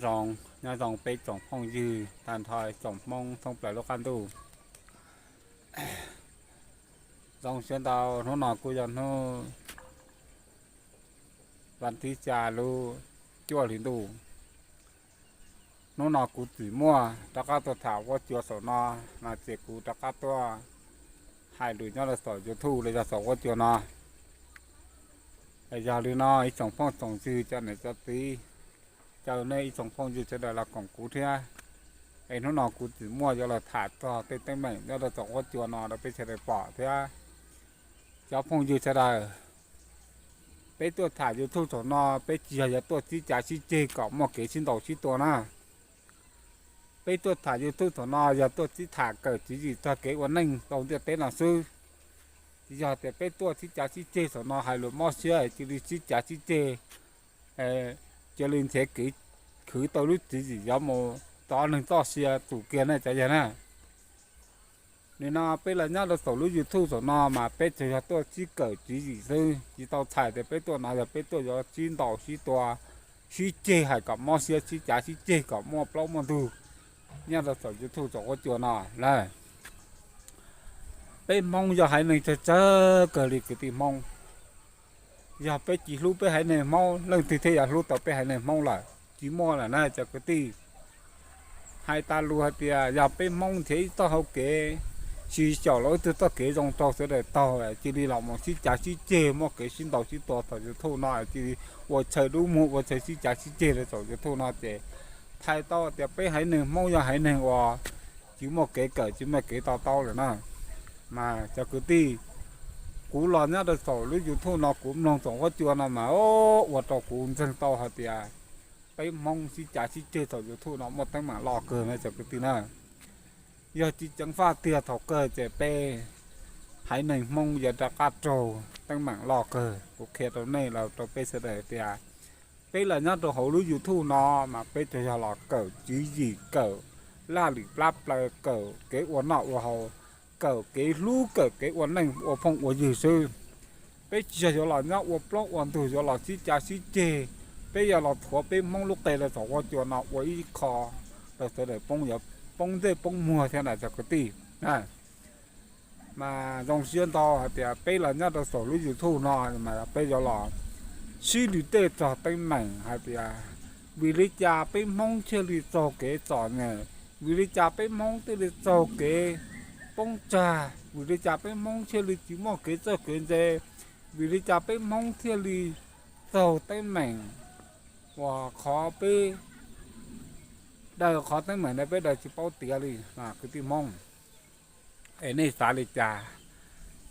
Zoo, nyob zoo peb tsoom phooj ywg tag nrho tsoom Hmoob thoob plaws lub qab ntuj. Zoo siab ntau, hnub no kuj yog hnub vas thib xya lub cuaj hli ntuj. Hnub no kuv tsis muaj rov qab tuaj tham huab cua saum no, mas ces kuv rov qab tuaj hais lus nyob rau saum YouTube los yog saum huab cua no. Yog li no ib tsoom phooj tsoom ywg, cov niam cov txiv, caw nej ib tsoom phooj ywg sawv daws los koom kuv thiab. Es hnub no kuv tsis muaj yuav los tham txog tej teeb meem nyob rau saum huab cua no rau peb sawv daws pom thiab. Cov phooj ywg sawv daws, peb tuaj tham YouTube thaum no peb tsis yog yuav tuaj sib cav sib ceg kom muaj kev sib ntaus sib tua na. Peb tuaj tham YouTube thaum no yog tuaj sib tham kawm tswv yim txog kev ua neej rau ntiaj teb no xwb. Tsis yog tias peb tuaj sib cav sib ceg thaum no hais lus mob siab cia li sib cav sib ceg, cia li nrhiav kev khwv tau lub tswv yim yuav mus rov neeg txoj sia tus kiag ne cov yawg na. Nim no peb los nyob rau saum lub YouTube thaum no mas peb tsuas yog tuaj sib kawm tswv yim xwb, tsis tau txhais tias peb tuaj no yog peb tuaj yuav sib ntaus sib tua, sib ceg hais kom mob siab, sib cav sib ceg kom muaj plaub muaj ntug nyob rau saum YouTube saum huab cua no lawm. Peb Hmoob yog haiv neeg tsawg tsawg kawg li kwv tij Hmoob. Yog peb tsis hlub peb haiv neeg Hmoob, leej twg thiaj yuav hlub tau peb haiv neeg Hmoob lawm? Tsis muaj lawm na cov kwv tij. Hais tas lus hais tias yog peb Hmoob nrhiav ib txoj hau kev, tsis xyaum los ib tug txoj kev zoo rau sawv daws taug, cia li los mus sib cav sib ceg, muaj kev sib ntaus sib tua saum YouTube no, cia li ua chaw dub muag, ua chaw sib cav sib ceg rau saum YouTube no ces thaij tau tias peb haiv neeg Hmoob yog haiv neeg uas tsis muaj kev kawm, tsis muaj kev to taub lawm na. Mas cov kwv tij, kuv los nyob rau saum lub YouTube no kuv mloog saum huab cua no mas ua rau kuv ntseeg tau hais tias peb Hmoob sib cav sib ceg saum YouTube no muaj teeb meem loj kawg na cov kwv tij na. Yog tsis ceev faj tiag thaum kawg ces peb haiv neeg Hmoob yuav rov qab raug teeb meem loj kawg. Kuv qhia rau nej los rau peb sawv daws tias peb los nyob rau hauv lub YouTube no mas peb tsuas yog los kawm tswv yim, kawm laj lim plab plaws, kawm kev ua noj ua haus, kawm kev hlub, kawm kev ua neej ua phooj ua ywg xwb. Peb tsis yog yuav los nyob ua plaub ua ntug, yuav los sib cav sib ceg. Peb yuav los thuav peb Hmoob lub qe rau saum huab cua no ua ib qho rau sawv daws poob ntsej poob muag thiab na cov kwv tij. Mas zoo siab ntau hais tias peb los nyob rau saum lub YouTube no mas peb yuav los sib lwm tej txog teeb meem hais tias vim li cas peb Hmoob thiaj li txaug kev txom nyem, vim li cas peb Hmoob thiaj li txaug kev poob tsag, vim li cas peb Hmoob thiaj li tsis muaj kev txawj kev ntse, vim li cas peb Hmoob thiaj li txaug teeb meem uas qhov peb daws, qhov teeb meem no peb daws tsis paub tiav li kwv tij Hmoob. Es nej xav li cas?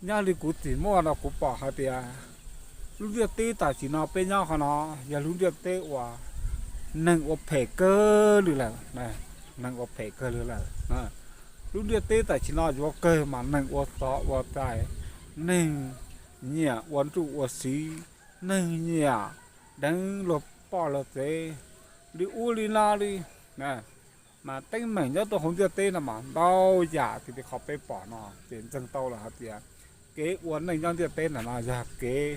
Nyob li kuv tsis muaj no kuv pom hais tias lub ntiaj teb tam sim no peb nyob qhov no yog lub ntiaj teb uas neeg ua phem kawg li lawm, neeg ua phem kawg li lawm. Lub ntiaj teb tam sim no yuav kawg mas neeg ua xov ua rais, neeg nyiam ua nruj ua siv, neeg nyiam deev luag poj luag tsev li ub li no li. Mas teeb meem nyob rau hauv ntiaj teb no mas ntau yam, tib li qhov peb pom no ces ntseeg tau lawm hais tias kev ua neej nyob ntiaj teb ntawm no yog kev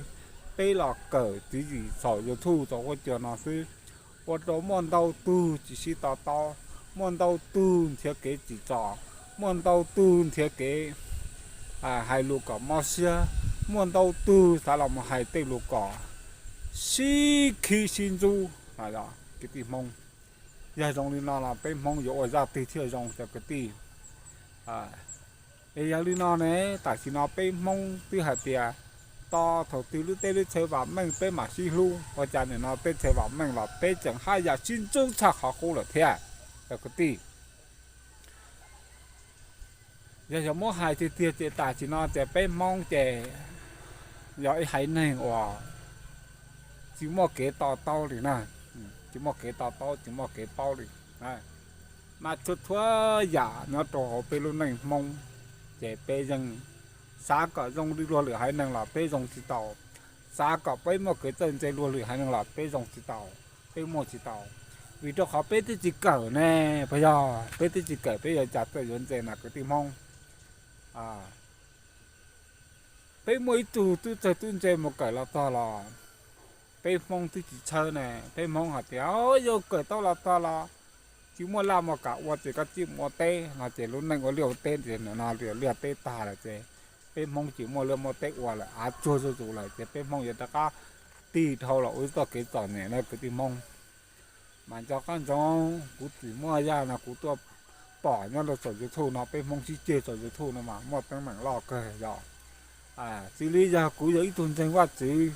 peb los kawm tswv yim saum YouTube saum huab cua no xwb, ua rau muaj ntau tug tsis sib to taub, muaj ntau tug nrhiav kev tsim txom, muaj ntau tug nrhiav kev hais lus kom mob siab, muaj ntau tug xav los mus hais tej lus kom sib khib sib ntxub kwv tij Hmoob. Yog zoo li no los peb Hmoob yuav ua zaj twg thiaj zoo cov kwv tij? Es yog li no ne, tam sim no peb Hmoob twb hais tias tos thaum twg lub teb lub chaw vam meej peb mam sib hlub, ua cas nim no teb chaw vam meej los peb tseem haj yam sib ntxub tshaj qhov qub lawm thiab cov kwv tij? Yog yuav muab hais tiag tiag ces tam sim no ces peb Hmoob ces yog ib haiv neeg uas tsis muaj kev to taub li na, tsis muaj kev to taub, tsis muaj kev paub li. Mas txhua txhua yam nyob rau hauv peb lub neej Hmoob ces peb yeej xav kom zoo li luag lwm haiv neeg los peb zoo tsis tau, xav kom peb muaj kev txawj ntse luag lwm haiv neeg los peb zoo tsis tau, peb muaj tsis tau. Vim rau qhov peb twb tsis kawm ne, puas yog? Peb twb tsis kawm peb yuav cas txawj yuav ntse na kwv tij Hmoob? Peb muaj ib tug tub txawj tub ntse mus kawm los txog los Peb Hmoob twb tsis txhawb ne, peb Hmoob hais tias yuav kawm tau los tag los tsis muaj laj muaj kam ua ces koj cia li mus ua teb no ces lub neej ua liaj ua teb ces nim no liaj teb tag lawm ces peb Hmoob tsis muaj liaj muaj teb ua lawm, av tsuag zuj zus lawm ces peb Hmoob yuav rov qab tig dhau los ua txoj kev txom nyem na kwv tij Hmoob. Mas nco qab ntsoov, kuv txawm muaj zaj no kuv tuaj pom nyob rau saum YouTube no, peb Hmoob sib ceg saum YouTube no mas muaj teeb meem loj kawg yog. Xws li yog kuv yog ib tug ntseeg Vajtswv,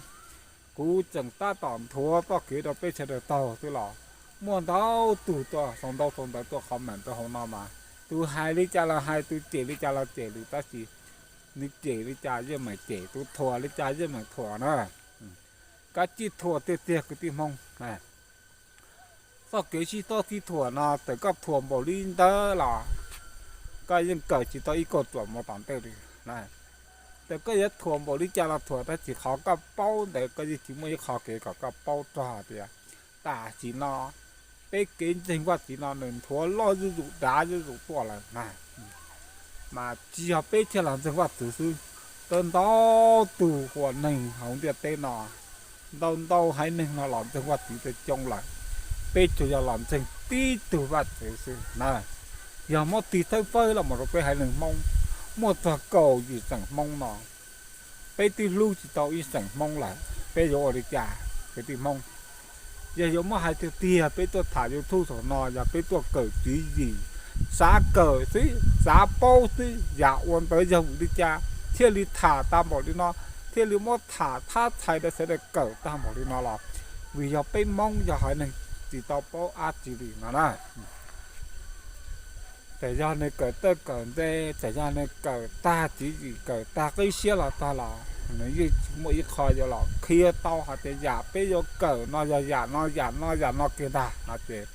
kuv tseem tab tom nthuav txoj kev rau peb sawv daws taug xwb los muaj ntau tug tuaj sau ntau sau ntawv tuaj comment rau hauv no mas tus hais li cas los hais, tus cem li cas los cem li, tab sis nws cem li cas yeej meem cem, tus thuam li cas yeej meem thuam na. Koj cia li thuam tiag tiag kwv tij Hmoob. Txoj kev sib txob sib thuam no txawm koj thuam npaum li ntawd los koj yeej kawm tsis tau ib kauj ruam mus tom ntej li. Txawm koj yuav thuam npaum li cas los thuam, tab sis qhov koj paub ntawd koj yeej tsis muaj ib qho kev kom koj paub txog tias tam sim no peb kev ntseeg Vajtswv no nws nthuav loj zuj zus dav zuj zus tuaj lawm na. Mas tsis yog peb thiaj los ntseeg Vajtswv xwb, tau ntau tug uas neeg hauv ntiaj teb no, ntau ntau haiv neeg no los ntseeg Vajtswv coob lawm. Peb tsuas yog los ntseeg tib tug Vajtswv xwb na. Yog muab tig thawb fawb los mus rau peb haiv neeg Hmoob, muaj txog kaum yim xeem Hmoob no, peb twb hlub tsis tau ib xeem Hmoob lawm, peb yuav ua li cas kwv tij Hmoob? Yog yuav muab hais tiag tiag, peb tuaj tham YouTube thaum no yog peb tuaj kawm tswv yim, xav kawm xwb, xav paub xwb, yam ua ntawd yog vim li cas thiaj li tham tag npaum li no, thiaj li muab tham thab txhais rau sawv daws kawm tag npaum li no los vim yog peb Hmoob yog haiv neeg tsis tau paub dab tsi li no na. Txawm yog nws kawm txawj kawm ntse, txawm yog nws kawm tag tswv yim, kawm tag qib siab los tag los nws yeej tsis muaj ib qho yuav los qhia tau hais tias yam peb yuav kawm no yog yam no yam no yam no kiag ntag no ces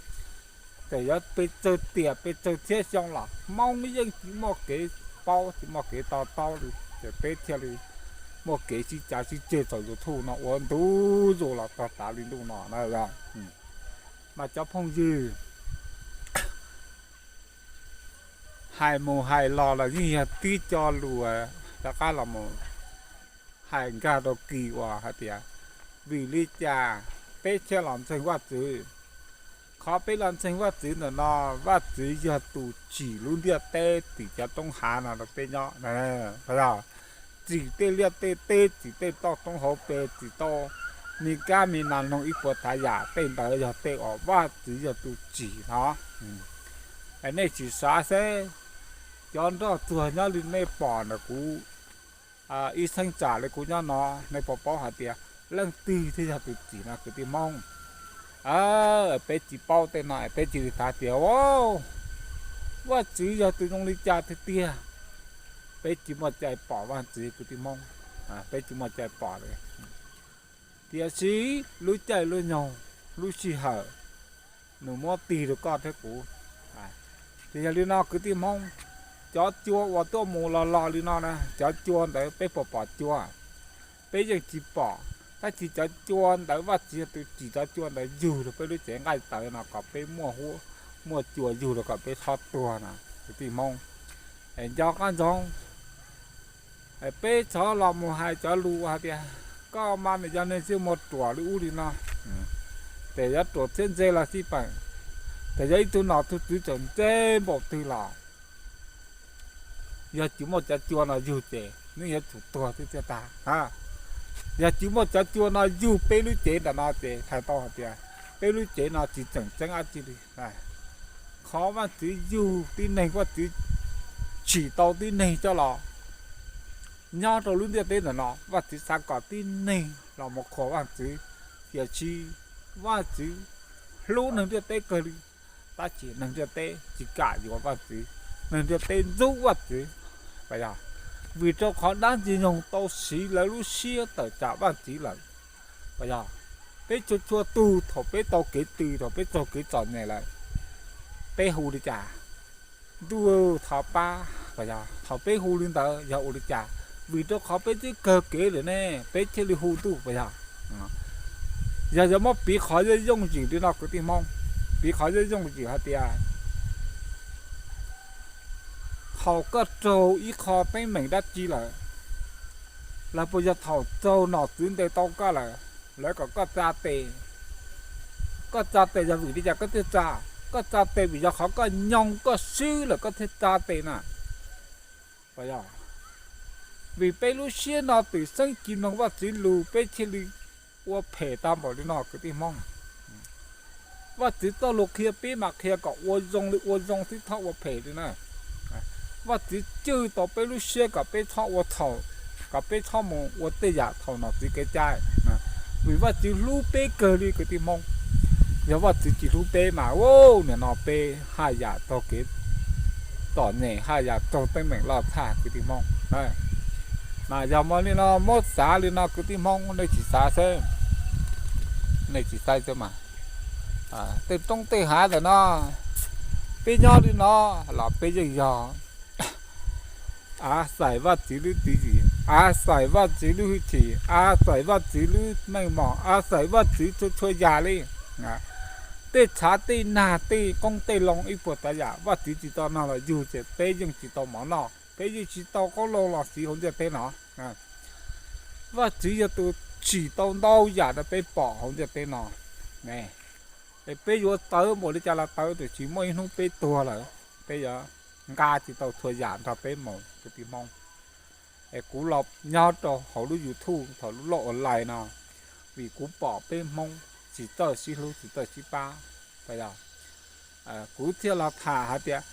txawm yog pes tsawg tiam pes tsawg txhiab xyoo los Hmoob yeej tsis muaj kev paub tsis muaj kev to taub li, ces peb thiaj li muaj kev sib cav sib ceg txaus YouTube no ua ntu zus los txog tav li ntuj no na. Mas cov phooj ywg, hais mus hais los los yeej yog tib co lus rov qab los mus hais nkag rau kis uas hais tias vim li cas peb thiaj los ntseeg Vajtswv. Qhov peb los ntseeg Vajtswv ntawm no, Vajtswv yog tus tsim lub ntiaj teb tim cov roob hav no rau peb nyob. Tsim tej liaj tej teb, tsim tej toj roob hauv pes, tsim tau me kab me nas noog ib puas tsav yam, tej ntawd yog tej uas Vajtswv yog tus tsim no. Nej tsis xav seb cov nroj tsuag nyob li nej pom ntawm kuv ib xeeb tsam li kuv nyob no, nej puas paub hais tias leej twg thiaj yog tus tsim no kwv tij Hmoob? Peb tsis paub tej no peb cia li xav tias Vajtswv yog tus zoo li cas tiag tiag. Peb tsis muaj cai pom Vajtswv kwv tij Hmoob, peb tsis muaj cai pom li. Tiam sis lub caij lub nyoog, lub sij hawm nws muab tig rau koj thiab kuv. Ces yog li no kwv tij Hmoob, cov cua uas tuaj mus los los li no na, cov cua ntawd peb puas pom cua? Peb yeej tsis pom, tab sis cov cua ntawd Vajtswv yog tus tsim cov cua ntawd yug rau peb lub cev nqaij tawv no kom peb muaj, muaj cua yug rau kom peb txhob tuag no kwv tij Hmoob. Es nco qab ntsoov, peb txhob los mus hais cov lus hais tias koj mas nws yog neeg txij muag ruam li ub li no, ces yog ruam txhiab ntse los xij peem, ces yog ib tug nom tug tswv tseem ntse npaum twg los yog tsis muaj cov cua no yug ces nws yuav tsum tuag twb tiag tag. Yog tsis muaj cov cua no yug peb lub cev ntawm no ces hais tau hais tias peb lub cev no tsis tseem tseeb dab tsi li. Qhov Vajtswv yug tib neeg, Vajtswv tsim tau tib neeg coj los nyob rau lub ntiaj teb ntawm no, Vajtswv xav kom tib neeg los mus qhuas Vajtswv. Tiam sis Vajtswv hlub neeg ntiaj teb kawg li, tab sis neeg ntiaj teb tsis kam yuav Vajtswv, neeg ntiaj teb ntxub Vajtswv. Vim rau qhov dab ntxwg nyoog tau siv lawv lub siab tawm tsam Vajtswv lawm. Peb txhua txhua tus thaum peb tau kev tws, thaum peb tau kev txom nyem lawm, peb hu li cas? Ntuj thov pab. Thaum peb hu li ntawd yog ua li cas? Vim rau qhov peb twb kawg kev lawm ne, peb thiaj li hu ntuj puas yog? Yog yuav muab piv qhov yooj yooj yim li no kwv tij Hmoob, piv qhov yooj yooj yim hais tias thaum koj raug ib qho teeb meem dab tsi lawm, los puas yog thaum raug nom tswv ntes tau koj lawm, Lawv kom koj tsa tes, koj tsa tes yog vim li cas koj thiaj tsa? Koj tsa tes vim yog qhov koj nyoo koj swb lawm koj thiaj tsa tes na. Vim peb lub siab no twm xeeb tsis mloog Vajtswv lus peb thiaj li ua phem tag npaum li no kwv tij Hmoob. Vajtswv txoj lus qhia peb mas qhia kom ua zoo li ua zoo xwb txhob ua phem li na. Vajtswv cwj tau peb lub siab kom peb txhob ua txhaum, kom peb txhob mus ua tej yam txhaum nom tswv kev cai. Vim Vajtswv hlub peb kawg li kwv tij Hmoob. Yog Vajtswv tsis hlub peb mas nim no peb haj yam raug kev txom nyem haj yam raug teeb meem loj tshaj kwv tij Hmoob. Mas yog muaj li no muab xav li no kwv tij Hmoob nej tsis xav xwb, nej tsis xav xwb mas tej roob tej hav ntawm no peb nyob li no los peb yeej yog a xais Vajtswv lub tswv yim, a xais Vajtswv lub hwj chim, a xais Vajtswv lub meej mom, a xais Vajtswv txhua txhua yam li. Tej tshav tej nag tej qoob tej loo ib puas tsav yam Vajtswv tsis tau noj los yug ces peb yeej tsis tau mov noj, peb yeej tsis tau qoob loo los siv hauv ntiaj teb no. Vajtswv yog tus tsim tau ntau yam rau peb pom hauv ntiaj teb no. Es peb yuav tawv npaum li cas los tawv, tiam sis muaj ib hnub peb tuag lawm, peb yuav nqa tsis tau txhua yam nrog peb mus kwv tij Hmoob. Es kuv los nyob rau hauv lub YouTube thaum lub loj online no, vim kuv pom peb Hmoob tsis txawj sib hlub tsis txawj sib pab, kuv thiaj los tham hais tias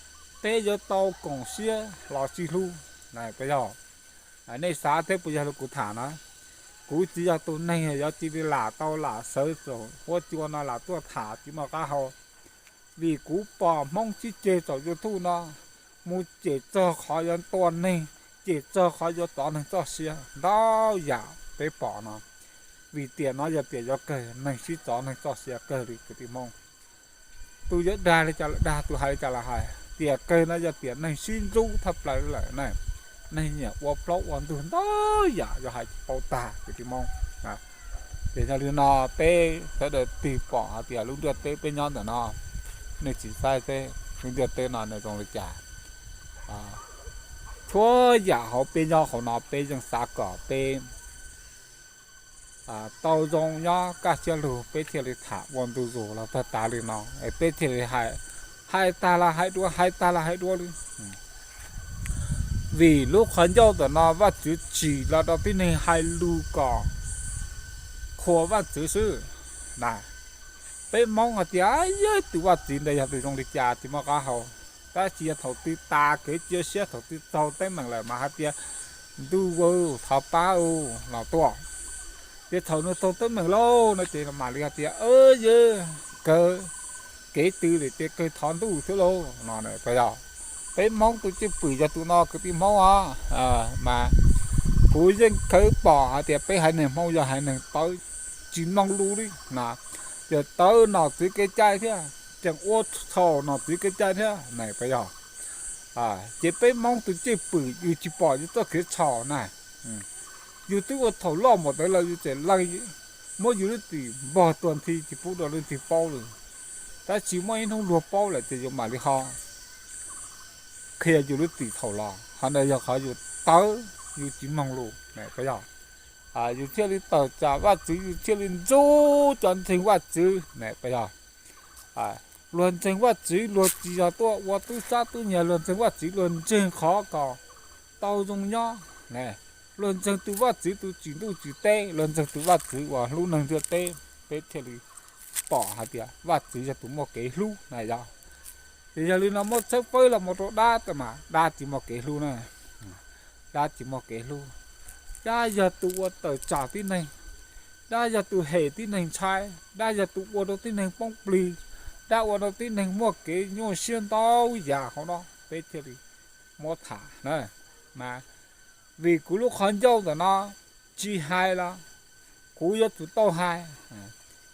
peb yuav tau koom siab los sib hlub, puas yog? Nej xav thiab puas yog li kuv tham na? Kuv tsis yog tus neeg yuav cia li lam tau lam sawv txog huab cua no lam tuaj tham tsis muaj qab hau. Vim kuv pom Hmoob sib ceg tsaum YouTube no mus cem txog qhov yuav tua neeg, cem txog qhov yuav txov neeg txoj sia ntau yam peb pom no. Vim tiam no yog tiam yuav kawg neeg sib txov neeg txoj sia kawg li kwv tij Hmoob. Tus yuav dag li cas los dag, tus hais li cas los hais, tiam kawg no yog tiam neeg sib ntxub thaj plaws lawm na. Neeg nyiam ua plaub ua ntug ntau yam yuav hais tsis paub tag kwv tij Hmoob. Ces yog li no peb sawv daws tig pom hais tias lub ntiaj teb peb nyob ntawm no, nej tsis saib teb lub ntiaj teb no nws zoo li cas. Txhua yam hauv peb nyob hauv no peb yeej xav kom peb tau zoo nyob kaj siab lug peb thiaj li tham ua ntu zus los tag tas li no es peb thiaj li hais, hais tag los hais dua, hais tag los hais dua li. Vim lub qhov ncauj ntawm no Vajtswv tsim los rau tib neeg hais lus kom qhuas Vajtswv xwb na. Peb Hmoob hais tias yog tus Vajtswv ntawd yog tus zoo li cas tsis muaj qab hau, tab sis yog thaum twg tas kev cia siab thaum twg txaug teeb meem lawm mas hais tias ntuj aw thov pab u los tuaj. Ces thaum nws txaug teeb meem lauj no ces mam li hais tias yog kawg kev twg lawm ces kawg thov ntuj xwb lauj no puas yog? Peb Hmoob tus cwj pwm yog tus no kwv tij Hmoob os. Mas kuv yeej khawb pom hais tias peb haiv neeg Hmoob yog haiv neeg tawv tsis mloog lus li na, yog tawv nom tswv kev cai thiab tseem ua txhaum nom tswv kev cai thiab na puas yog? Ces peb Hmoob tus cwj pwm yus tsis pom yus txoj kev txhaum na. Yus twb ua txhaum loj npaum ntawd los yus tseem lees muab yus lub txim npog tuag nthi tsis pub rau leej twg paub li. Tab sis muaj ib hnub luag paub lawm ces yus mam li ho qhia yus lub txim txhaum los, qhov ntawd yog qhov yus tawv, yus tsis mloog lus na puas yog? Yus thiaj li tawm tsam Vajtswv, yus thiaj li ntxub cov ntseeg Vajtswv na puas yog? Luag ntseeg Vajtswv luag tsis yog tuaj ua tub sab tub nyiag, luag ntseeg Vajtswv luag ntseeg qhov kom tau zoo nyob. Luag ntseeg tus Vajtswv tus tsim ntuj tsim teb, luag ntseeg tus Vajtswv uas hlub neeg ntiaj teb, peb thiaj li pom hais tias Vajtswv yog tus muaj kev hlub na yog. Ces yog li no muab tshawb fawb los mus rau dab tas mas dab tsis muaj kev hlub na. Dab tsis muaj kev hlub. Dab yog tus ua tawm tsam tib neeg, dab yog tus hem tib neeg ntshai, dab yog tus ua rau tib neeg poob plig, dab ua rau tib neeg muaj kev nyuaj siab ntau yam hauv no peb thiaj li muab tham na. Mas vim kuv lub qhov ncauj ntawm no tsis hais los kuv yuav tsum tau hais.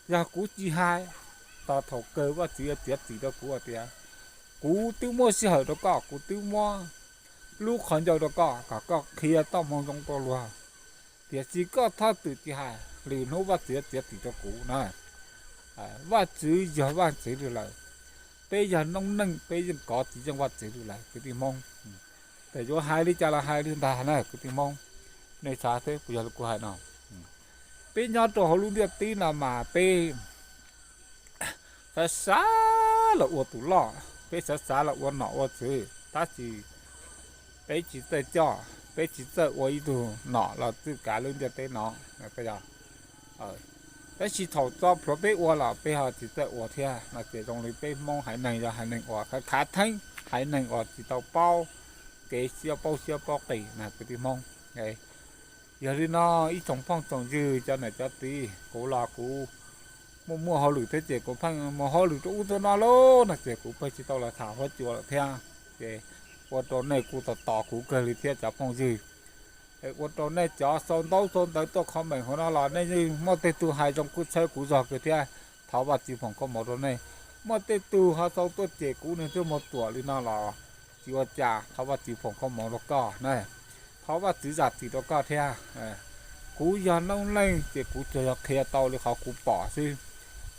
Yog kuv tsis hais, tos thaum kawg Vajtswv yuav txiav txim rau kuv hais tias kuv twb muab sij hawm rau koj, kuv twb muab lub qhov ncauj rau koj kom koj qhia txoj moo zoo rau luag, tiam sis koj txhob twm tsis hais, lwm hnub Vajtswv yuav txiav txim rau kuv na. Vajtswv yog Vajtswv lwm lawm, peb yog noob neej peb yeej kov tsis yeej Vajtswv lwm lawm kwv tij Hmoob. Ces yuav hais li cas los hais li ntag na kwv tij Hmoob, nej xav seb puas yog li kuv hais no. Peb nyob rau hauv lub ntiaj teb no mas peb xav xav los ua tus loj, peb xav xav los ua nom ua tswv, tab sis peb tsis txawj coj, peb tsis txawj ua ib tug nom los txuj kav lub ntiaj teb no. Tab sis thaum tso plhuav peb ua los peb ho tsis txawj ua thiab no ces zoo li peb Hmoob haiv neeg yog haiv neeg uas khav khav theeb, haiv neeg uas tsis tau paub kev siab paub siab paub qis na kwv tij Hmoob. Yog li no ib tsoom phooj tsoom ywg cov niam cov txiv, kuv los kuv muaj muaj hauj lwm thiab ces kuv pheej mus hauj lwm rau ub rau no lauj no ces kuv pheej tsis tau los tham huab cua lawm thiab. Ces ua rau nej kuj tos tos kuv kawg li thiab cov phooj ywg. Ua rau nej cov sau ntaub sau ntawv tuaj comment hauv no los nej yeej muaj tej tug hais zoo kuj txhawb kuv zog kawg thiab. Thov Vajtswv foom koob hmoov rau nej. Muaj tej tug ho sau tuaj cem kuv, nws tuaj mus tuam li no los tsis ua cas, thov Vajtswv foom koob hmoov rau koj na. Thov Vajtswv zam txim rau koj thiab. Kuv yog noob neej ces kuv tsuas yog qhia tau li qhov kuv pom xwb.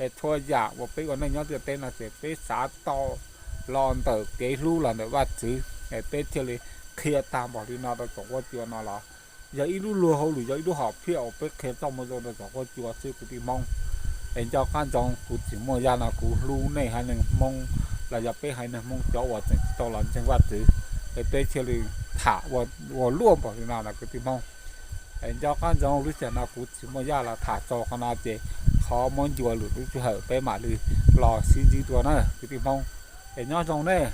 Es txhua yam uas peb ua neej nyob ntiaj teb no ces peb xav tau los ntawm kev hlub los ntawm Vajtswv, es peb thiaj li qhia tag npaum li no rau tsoom huab cua no los yog ib lub luag hauj lwm, yog ib lub hom phiaj uas peb qhia txoj moo zoo rau tsoom huab cua xwb kwv tij Hmoob. Es nco qab ntsoov kuv tsis muaj yaj no kuv hlub nej haiv neeg Hmoob los yog peb haiv neeg Hmoob cov uas tseem tsis tau los ntseeg Vajtswv, es peb thiaj li tham ua luaj npaum li no na kwv tij Hmoob. Es nco qab ntsoov lub sij hawm no kuv tsis muaj yaj los tham txog qhov no ces qhov muab ncua lwm lub sij hawm peb mam li los sib ntsib dua na kwv tij Hmoob. Es nyob zoo nej.